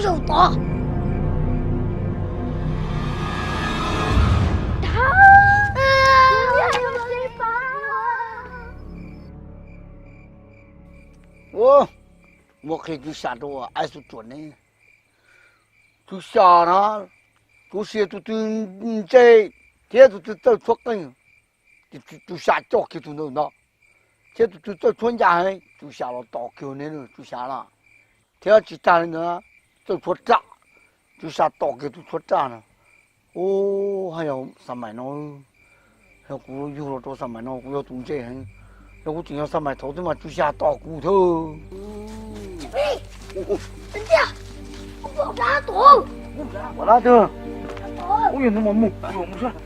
Zaum tod. Ua, muab qhia Tswv Xya rau aib xu ruam ne. Tswv Xya na, kuv sia tus twg ntse thiab tus twg txawj tshuab qeej, Tswv Xya coj kiag tus ntawd ntag. Thiab tus twg txawj tshuab ncaj heev, Tswv Xya los tom kiag ne, Tswv Xya na. Thiab tsis tag li ntawd, txawj tshuab raj, Tswv Xya tom kiag tus tshuab raj na. Ub, haj yog xa mais no, yog kuv yug los rau xa mais no kuv yog tus ntse heev. Yog kuv tseem yog xa mais thaud twb mas Tswv Xya tom kuv thiab. Pom dab twg? Ub, yog hnub mas mus, mus saib.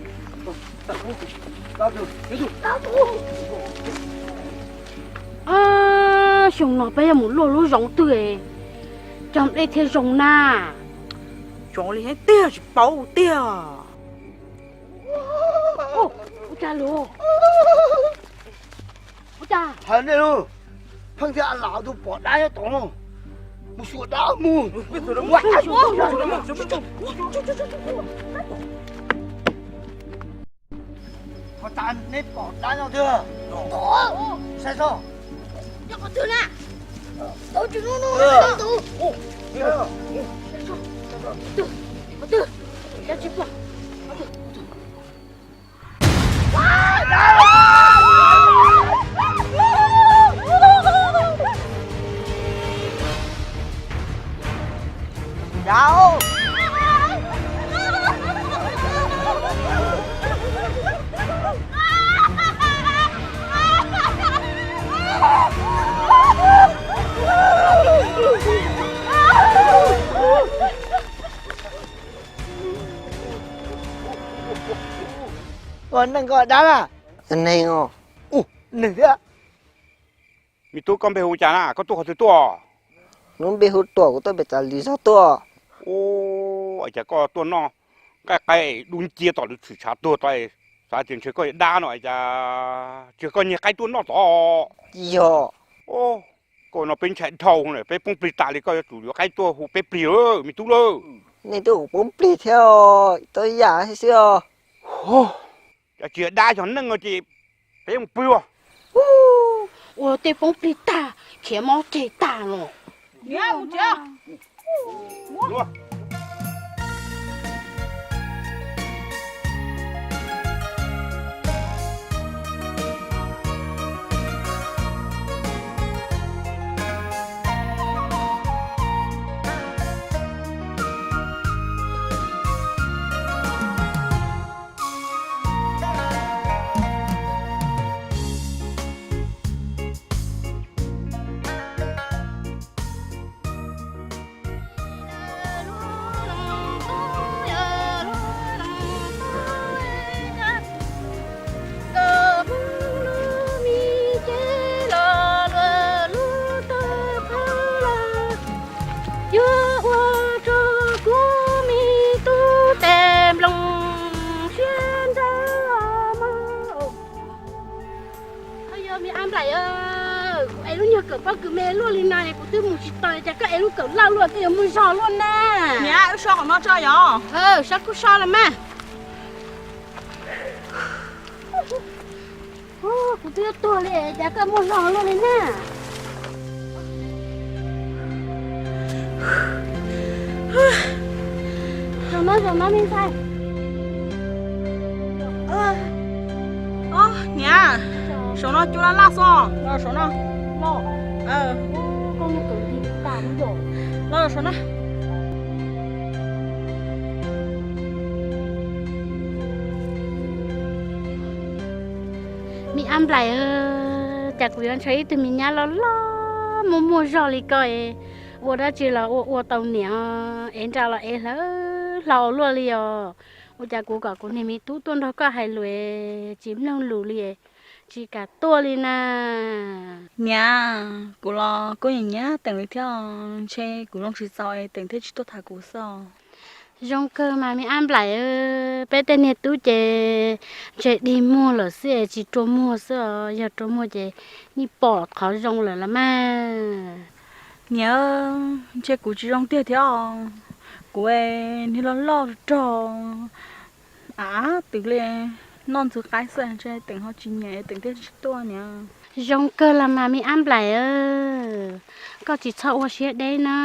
Xyoo no peb yuav mus luaj lub zoov twg cog nplej thiaj zoo na? Zoo li heev tiag, tsis paub tiag. Ua cas lus? Ua cas? Hais nej lub, Pheej thiab A Lam tus pom dab nyob tod, mus xyuas dab mus. Qhov tas neb pom dab nyob twg? Saib soj. Nyob qhov twg na? Tus tsis nub nub tus. Qhov twg? Qhov twg? Nyob tsis pom. Ua neeg koj dab na? Neeg os. Ua neeg thiab. Me tub, koj npe hu cas na? Koj tuaj qhov twg tuaj? Hnub npe hu Tuam, kuv tuaj pem Txav Lis zog tuaj. Ua cas koj tuaj noj nqaij qaib dub ncia tom lub tshwm tshav tuag tod, xav tias ntshe koj yog dab no, cas tsis yog koj nyiag qaib tuaj noj tod? Tsis yog. Koj no peb ntshai dhau, peb poob plig tas li, koj yuav tsum yuav qaib tuaj hu peb plig lawm me tub lawm. Nej twb ua poob plig thiab, tau yam xwb os. Cas tsis yog dab yog neeg no ces peb mus pw os. Ua tej poob plig tag, khiav mob ceg tag los. Yuav ua rau kuv me tub tes nploos siab nrog mog. Yog me ab nplaim, kuv ev lub nyuag kawm pob kws me luaj li no es kuv twb mus tsis tau, cas koj ev lub kawm loj luaj twb yuav muaj zog luaj na. Niam, wb so qhov no tso yom. Sab kuj so los mas. Kuv twb yuav tuag li cas koj muaj zog luaj li na. Zoo no, zoo no me ntxhais. Niam, saum no cua laj laj xwb, saum no. Los saum no. Me ab nplaim, cas kuv yuav ntshaw ib tug me nyab loj loj muaj muaj zog li koj, ua dab tsi los ua ua tau niam, ev nra los ev hlawv hlo ua luaj li os. Ua cas kuv kom kuv niag me tub tuaj nrog koj hais lus tsis mloog lus li, tsis kam tuaj li na. Niam, kuv los kuj nyiam nyiam Teem li thiab, ntshe kuv zoo tsis txaus es Teem thiaj tsis tuaj tham kuv xwb os. Zoo kawg mas me ab nplaim, peb tej niag tub ces ntshe dig muag lawm xwb es tsis rua muag xwb os, yog rua muag ces yeej pom qhov zoo lawm los mas. Niam, ntshe kuv tsis zoo tiag thiab os. Kuv niag loj loj rog, av twv li, noj ntxuag qaib xwb, ntshe Teem ho tsis nyiam Teem thiaj tsis tuaj niam. Zoo kawg los mas me ab nplaim, koj tsis txhob ua siab deb na.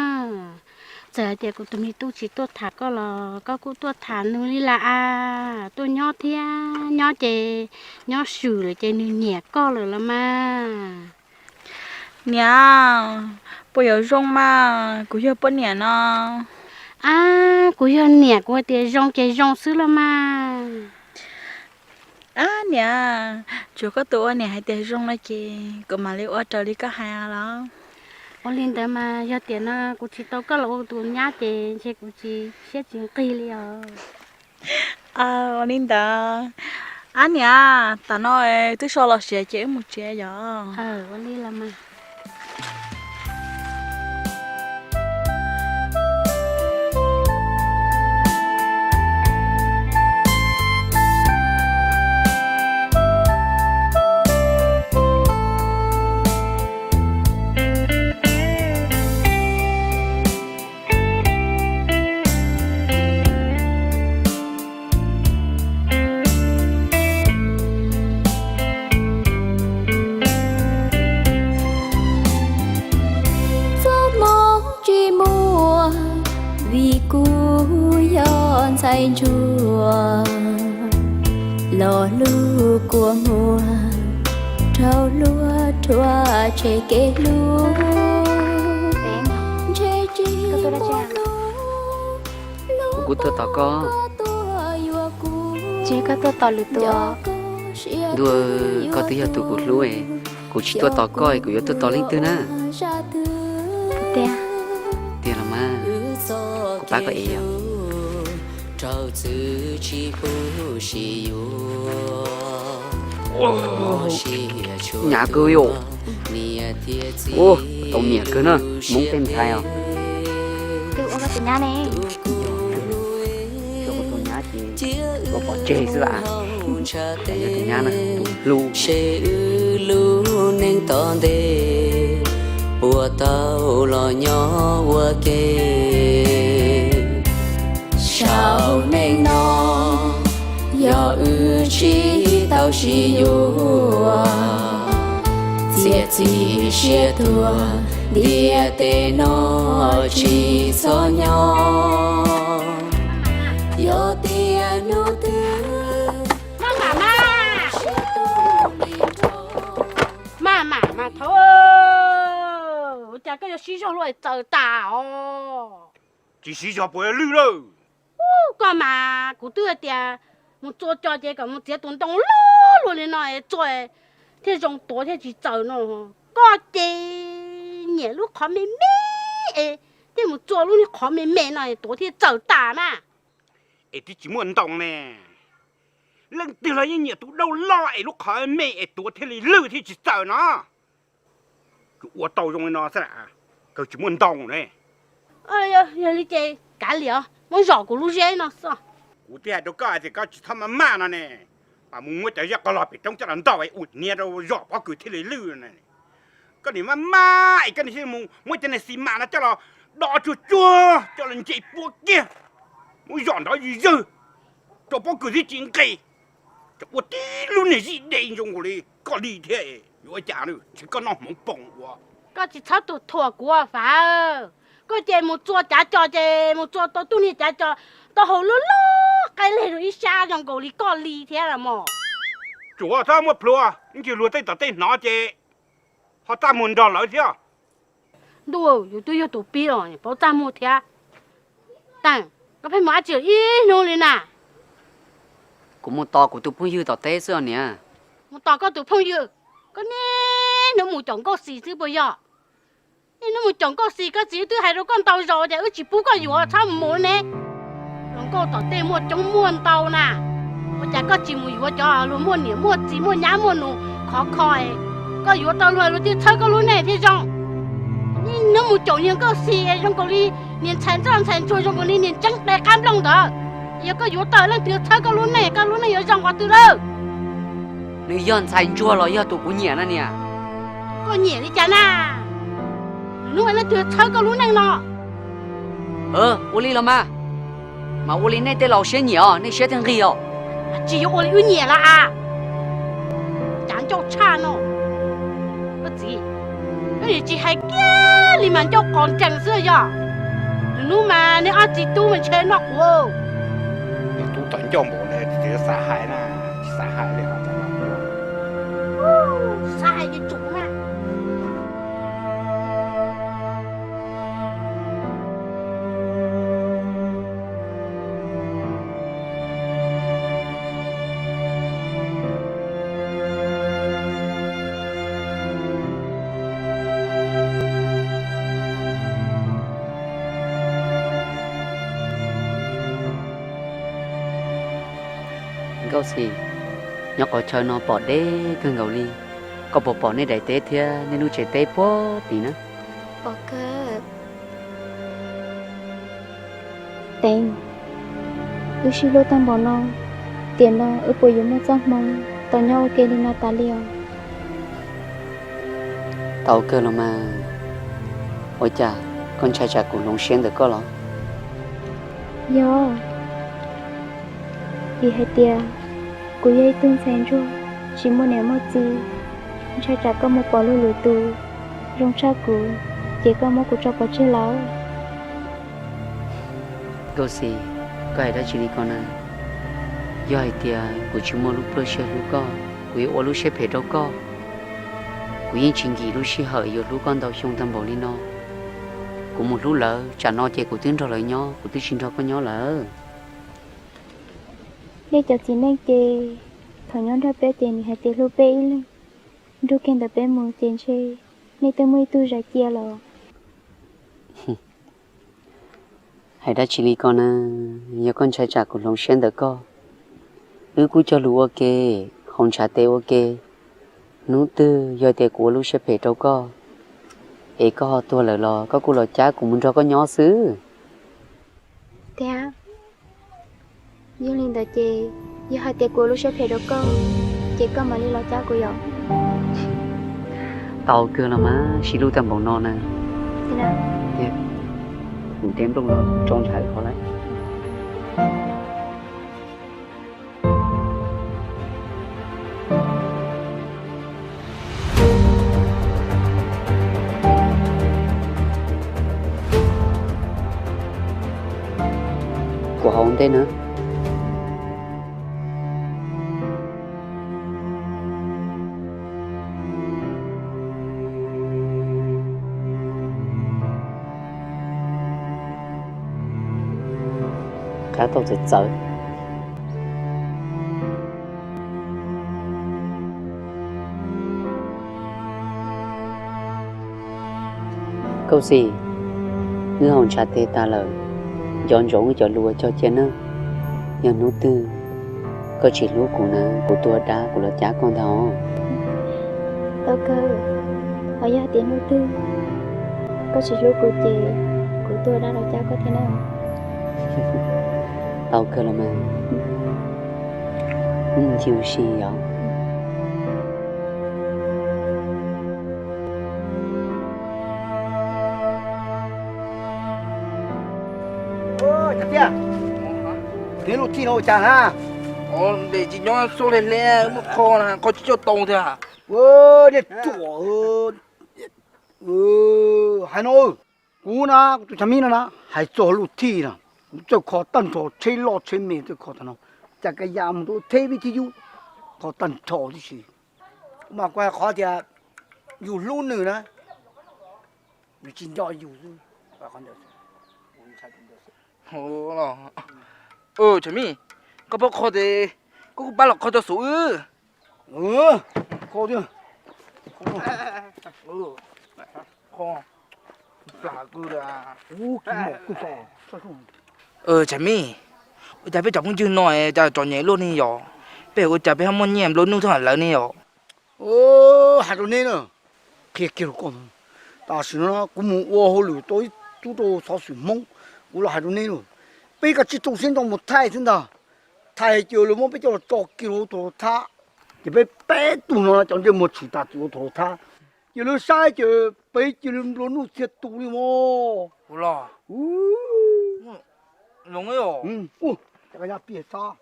Txawm hais tias kuv tus me tub tsis tuaj tham koj los koj kuj tuaj tham nws li las as. Tuaj nyob thiab nyob ces nyob swm lawm ces nws nyiam koj lawm los mas. Niam, puas yuav zoo mas, kuv yog poj niam no. Ab, kuv yog niam kuv hais tias zoo ces zoo xwb los mas. Ab niam, tsuav koj tus ua niam hais tias zoo no ces kuv mam li ua raws li koj hais los. Ua li ntawd mas yog tiam no kuv tsis tau koj los ua tus nyab ces ntshe kuv tsis siab tsis nqig li os. Ua li ntawd, ab niam, tam no twb so los siav ces wb mus tsev yom. Ua li los mas. Txoj hmoov tsis muaj, vim kuv yog ntxhais ntsuag, los lub kua muag rau hlua rhuav tshem kev hlub, ntshe tsis muaj hnub. Kuv kuj tuaj tos koj. Ces koj tuaj tos lwm tus. Ntuj, koj twb yog tus kuv hlub, kuv tsis tuaj tos koj es kuv yuav tuaj tos leej twg na? Tiag los mas, kuv pab koj ev yom. Hnyav kawg yom. Ua tau nyiam kawg na, Hmoob tej ntxhais os. Twb ua koj tus nyab ne. Ua tus nyab ces koj pov tseg xwb las. Yog tus nyab na, tus hlub. Seb wb lub neej tom ntej puas tau los nyob ua ke. Saum neej no yog wb tsis tau sib yuav, txiav txim siab tuag ntiaj teb no tsis txhob nyob. Yog tias hnub twg maj mam mas, maj mam mas thaum, ua cas koj yuav sib zog luaj txawm tas os? Tsis sib zog puas lwj lawm. Koj mas kuv twb hais tias mus txua cos ces kom mus txiav tus ntoo loj luaj li no txua thiaj zoo tuav thiaj tsis txawm no. Koj ces nyiam lub qhov me me es thiaj mus txua lub niag qhov me me no tuav thiaj txawm tas mas. Es twb tsis muaj ntoo ne. Leej twg los yeej nyiam tus dauj loj es lub qhov me es tuav thiaj li lwj thiaj tsis txawm no. Tsuas ua tau zoo li no xwb, kawg tsis muaj ntoo ne. Yog li ces kav liam, muab zom kuv lub zeb no xwb. Kuv twb hais rau koj tias koj tsis txhob maj maj no ne, pab mus muab cov zeb qos los pem roob coj los ntaus ua niag rau zom pob kws thiaj li lwj ne. Koj niam maj maj es koj niam thiaj mus muab cov niag xis mas no coj los do tsuag tsuag coj los ntse pua kiag, muab zom nrov zwg zawg, rau pob kws thiaj tsis nqis. Cov ua tib lub niag zij dej zoo nkaus li koj li thiab, yuav ua cas ntshe koj noj hmoov poom ua. Koj tsis txhob tus thuam kuv fav. Koj ces mus txua cav cos ces mus txua tau tug niag cav cos tau hau lub lub qaib leg rau ib sab zoo nkaus li koj li thiab los mas. Tsuav txhob muaj plhuav, ib ntsis luag tej tom tej hnov ces ho txaj muag nrog lawv thiab. Ntuj, yus twb yog tus pib los paub txaj muag thiab. Teem, koj pheej mus dab tsi ib hnub li na? Kuv mus tos kuv tus phooj ywg tom teb xwb os niam. Mus tos koj tus phooj ywg? Koj niaj hnub mus caum nkauj xis xwb puas yog? Niaj hnub mus caum nkauj xis, koj txiv twb hais rau koj ntau zaus tias wb tsis pub koj yuav, txhob mus ne. Hluas nkauj tom tej muaj coob muaj ntau na, ua cas koj tsis mus yuav cov luag muaj niam muaj txiv muaj nyab muaj nus khov kho, koj yuav tau luag luag thiaj txhawb koj lub neej thiaj zoo. Niaj hnub mus caum niag nkauj xis zoo nkaus li niag ntxhais ntsoj ntxhais ntsuag zoo nkaus li niag ntseeb dai qab nplooj ntawd. Yog koj yuav tau leej twg txhawb koj lub neej, koj lub neej yuav zoo qhov twg lawm? Nws yog ntxhais ntsuag los yog tus kuv nyiam na niam? Koj nyiam li cas na? Hnub no nej twg txhawb koj lub neej no? Ua li los mas, mas ua li nej tej laus siab nyiam os, nej siab thiaj nqig os. Tsis yuav ua li wb nyiam los as. Cav ncauj tshaj no. Koj txiv, koj niam tsis hais kiag li mas ncauj qos nrees xwb yog. Lwm hnub mas nej ob txiv tub mas ntshe noj quav. Tub tau ncauj npaum li tsis xav hais na, tsis xav hais li. Xav hais ces tsum na. Nkauj Xis, nyob qhov chaw no pom deb kawg nkaus li, koj puas pom nej daim teb thiab nej lub tsev teb puag tim na? Pom kawg. Teev, wb sib hlub tag npaum no, tiam no wb puas yuav muaj txoj hmoo tau nyob ua ke li no tas li os? Tau kawg los mas, ua cas koj ntshai tsam kuv hloov siab ntawm koj los? Yog, vim hais tias kuv yog ib tug ntxhais ntsuag tsis muaj niam muaj txiv, ntshai tsam koj mus pom luag lwm tus zoo tshaj kuv, ces koj muab kuv tso pov tseg lawm. Nkauj Xis, koj hais dab tsi li ko na? Yog hais tias kuv tsis muaj lub pluaj siab hlub koj, kuv yuav ua lub siab phem rau koj. Kuv yeej tsis nkim lub sij hawm yuav hlub koj ntau xyoo tag npaum li no. Kuv mus hlub lawv, tsam no ces kuv twb nrog lawv nyob, kuv twb tsis nrog koj nyob lawm. Nej cov txiv neej ces thaum nyob nrog peb ces nim hais tias hlub peb ib leeg, nrug kiag ntawm peb mus ces ntshe nej twb muaj ib tug zais cia los. Hais dab tsi li ko na, yog koj ntshai tsam kuv hloov siab ntawm koj, wb kuj cog lus ua ke, haus ntshav tes ua ke. Hnub twg yog tias kuv ua lub siab phem rau koj, es koj ho tuag lawm los koj kuj los cab kuv mus nrog koj nyob xwb. Tiag, yog li ntawd ces yog hais tias kuv ua lub siab phem rau koj, ces koj mam li los cab kuv yom? Tau kawg los mas, sib hlub tag npaum no na. Kuv nte nplooj los tso ntshav qhov lawm. Kuv haus ntej na. Qab tau txawv txawv. Nkauj Xis, wb haus ntshav tes tas lawm, nco ntsoov wb cov lus uas cog cia nawb. Yog hnub twg koj tsis hlub kuv na, kuv tuag dab kuv los cab koj ntag os. Tau kawg, ho yog tias hnub twg koj tsis hlub kuv ces kuv tuag dab los cab koj thiab na. Tau kawg los mas, wb mus ncig ua si os. Cov tiag, neb lub thij no ua cas na? Ntes tsis nyob xub hle hle, muab kho na, kho tsis coj tau tiag. Nej ruam, hais no, kuv na, kuv tus Tshav Mib no na, hais txog lub thij na, kuv txawj kho tag nrho tsheb loj tsheb me txawj kho tag no, cas ka ya mus rau theb vib thib yub, kho tag nrho tib si. Kuv mas kuv hais qhov tias yus hlub nws na, nws tsis nco yus xwb. Tshav Mib, koj paub kho ces koj kuj pab los kho rau xub wb. Kho tiag. Tshav Mib, ua cas peb cov phooj ywg no cas txom nyem luaj ne yom? Peb ua cas peb ho muaj nyiaj nplua nuj txog lawv ne yom? Hais rau neb na, qhia kiag rau koj, tam sim no kuv mus ua hauj lwm tau ib tub rau xov xwm Hmoob, kuv los hais rau neb na, peb kav tsij rau siab ntso mus thaij xwb ntag. Thaij ces lawv muab peb coj los tso kiag rau hauv tuam thab, ces peb peb tug no cov ntsej muag tshwm tas tim hauv tuam thab. Ces lawv saib ces peb cia li nplua nuj txhia tus li mog. Ua los, ua, cas ka nyob piam txhob,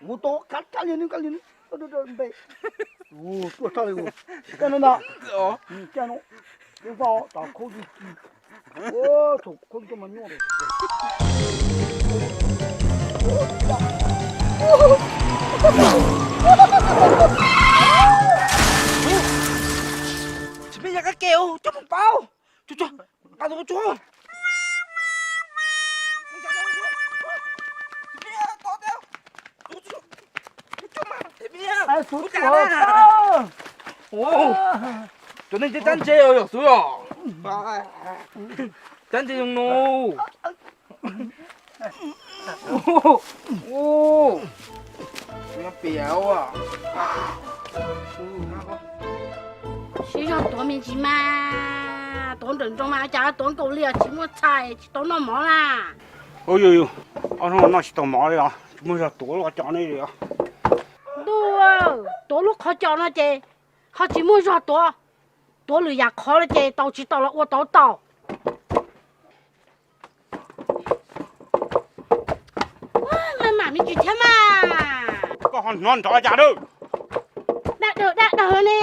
ua tau kab kab li neb kab li neb npe, tuaj txhob li, cas no ntag, cas no, ua, tom khaub ci ci, thaum khaub ci mas nyuaj. Tsis peb yog kab ke coj mus pauv. Nqa tus tsuag. Cov neeg cab ntse os yog xwb os. Cab ntse zoo no. Piam ua. Siv zog tuav me ntsis mas, tuav nrawm nroos mas cas tuav nkaus li os, tsis muaj txhais tsis tau noj mov na. Ua yus, ob hnub no noj tsis tau mov li os, tsis muaj zog tuav lub qhov cos no li os. Ntuj, tuav lub qhov cos no ces ho tsis muaj zog tuav, tuav lwm yam qhov li ces tau tsis tau los ua tau tau. Maj mam me ntsis thiab mas. Koj ho hnov nrov cas lawm? Daj dawg daj dawg ne.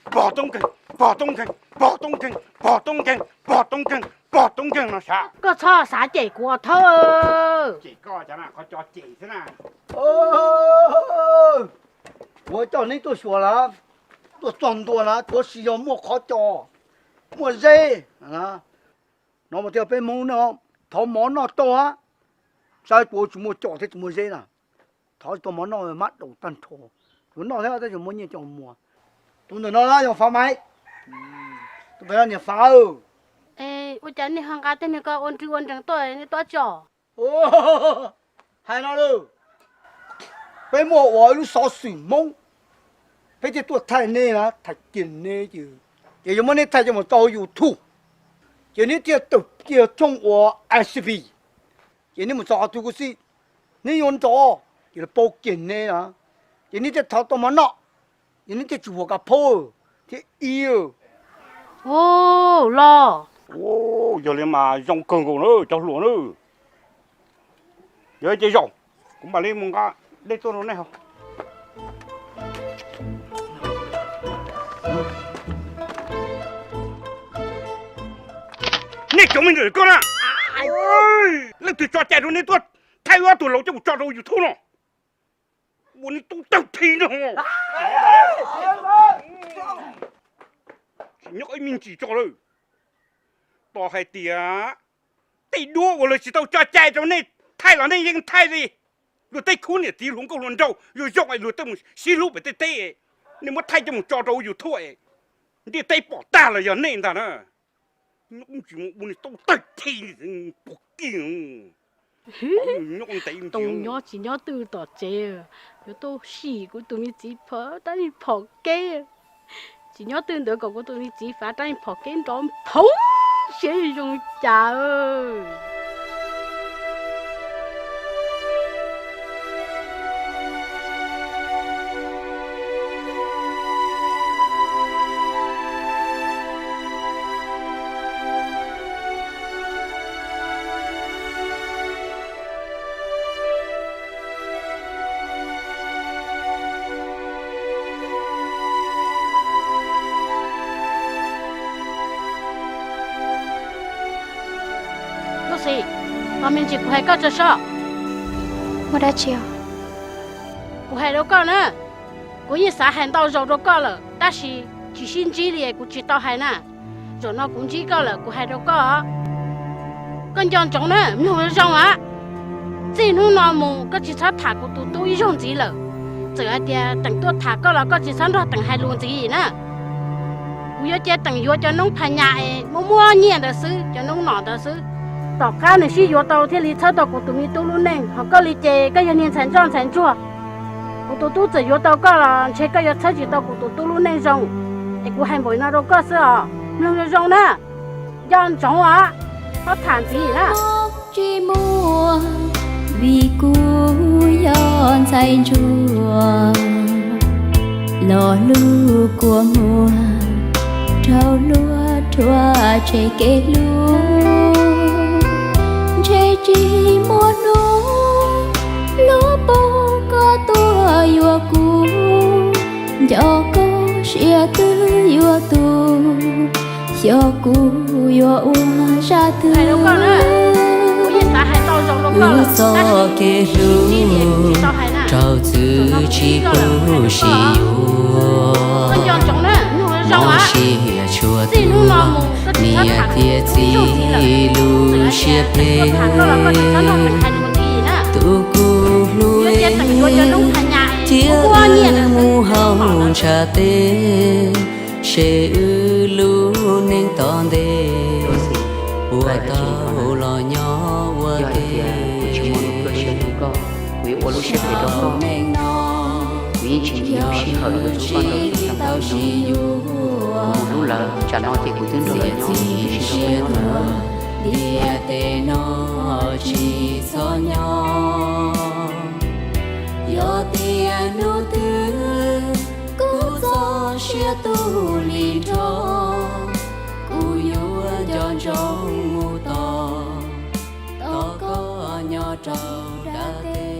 Pog toob nkeeg, pog toob nkeeg, pog toob nkeeg, pog toob nkeeg, pog toob nkeeg, pog toob nkeeg no sav. Koj txhob xav cem kuv os Thawb. Cem koj cas na, qhov cos cem xwb na. Kuv coj neb tuaj xyuas lawm, tuaj txog ntua na, tuav tsis yog muaj qhov cos, muaj zeb. Hnov mas thiaj peb Hmoob no thov mov noj tau, saib tuav tsis muaj cos thiab tsis muaj zeb na. Thov tsis tau mov noj mab daus tag nrho, yuav noj thiab tab sis muaj nyiaj coj muag. Tus ntawm no na yog Fav Maiv. Tus ntawm no niam Fav. Ua cas nej ho nqa tej niag ko ua nrwg ua nrees tuaj nej tuaj tso? Hais no lawm, peb muaj ua ib lub xov xwm Hmoob, peb thiaj tuaj thaij nej na, thaij kiag nej ces, ces yuav muab nej thaij coj mus tso hauv YouTube, ces nej thiaj tawm kiag tshooj ua I C P, ces nej mus txog qhov twg kuj xij, nej yuav nrov ces lawv paub kiag nej na, ces nej thiaj thov tau mov noj, ces nej thiaj tsis huam kas phaub thiab ib. Los, yog li mas zoo kawg nkaus na cov hluas na. Yog ces zaum, kuv mam li mus nqa dej tuaj rau nej haus. Nej cov me ntxhais koj na, leej twg tso cai rau nej tuaj thaij wb ob tug laus coj mus tso rau YouTube no? Ua nej tub tawg thi no. Tsis nyob ib me ntsis tso lawm. Tos hais tias tej duab uas luag tsis tau tso cai rau nej thaij los nej yeej thaij li. Luag tej khub niam txiv hluas nkauj hluas nraug zoo zoo es luag tej mus sib hlub pem tej teb, nej muab thaij coj mus tso rau YouTube, ntiaj teb pom tag los yog nej ntag na. Nyob tsis mus ua niag tub tawg thi, pom kiag. Nyob ntev tus nyob tsis nyob twj tom tsev, yuav tau sim kuv tus me txiv Fav tab sis phom kev. Tsis nyob twj ntawd kom kuv tus me txiv Fav tab sis phom kev nrov phoov siab zoo cas. Tub Xis, tos me ntsis kuv hais koj tso sob. Muaj dab tsi? Kuv hais rau koj na, kuv yeej xav hais ntau zaus rau koj lawm tab sis tsis sib ntsib li kuv tsis tau hais na. Zaum no kuv ntsib koj lawm kuv hais rau koj, koj nco ntsoov na, mloog zoo a. Txij hnub no mus koj tsis txhob tham kuv tus tub ib zaug ntxiv lawm. Txawm hais tias Teem tuaj tham koj los koj tsis txhob nrog Teem hais lus ntxiv na. Kuv yuav cia Teem yuav cov noob phas nyas es muaj muaj nyiaj ntawd xwb, cov noob nom ntawd xwb. Tom qab nws sib yuav tau thiaj li txhawb tau kuv tus me tub lub neej, ho koj li ces koj yog niag ntxhais ntsoj ntxhais ntsuag. Kuv tus tub txawm yuav tau koj los ntshe koj yuav txhawb tsis tau kuv tus tub lub neej zoo. Es kuv hais npaum no rau koj xwb os, mloog zoo zoo na, nco ntsoov os, txhob tham ntxiv na. Tsis muaj, vim kuv yog ntxhais ntsuag. Los lub kua muag rau luag rhuav tshem kev hlub, ntshe tsis muaj hnub lub pug koj tuaj yuav kuv, nco koj siab twb yuav tu, xyov kuv yuav ua zaj twg. Wb txoj kev hlub rau txwv tsis pub sib yuav, mob siab tshua tu, niam thiab txiv lub siab phem, tus kuv hlub thiab wb mus hauv ntshav teb, seb wb lub neej tom ntej puas tau los nyob ua ke. Kuv yeej tsis muaj lub sij hawm los tus tub koj ntawd tau tsis yuav, kuv mus hlub lawv, tsam no ces kuv twb nrog lawv nyob, tsis nrog koj nyob lawm. Ntiaj teb no tsis txhob nyob, yog tias hnub twg kuv txoj sia tu li nrho, kuv yuav nco ntsoov mus tos, tos koj nyob rau dab teb.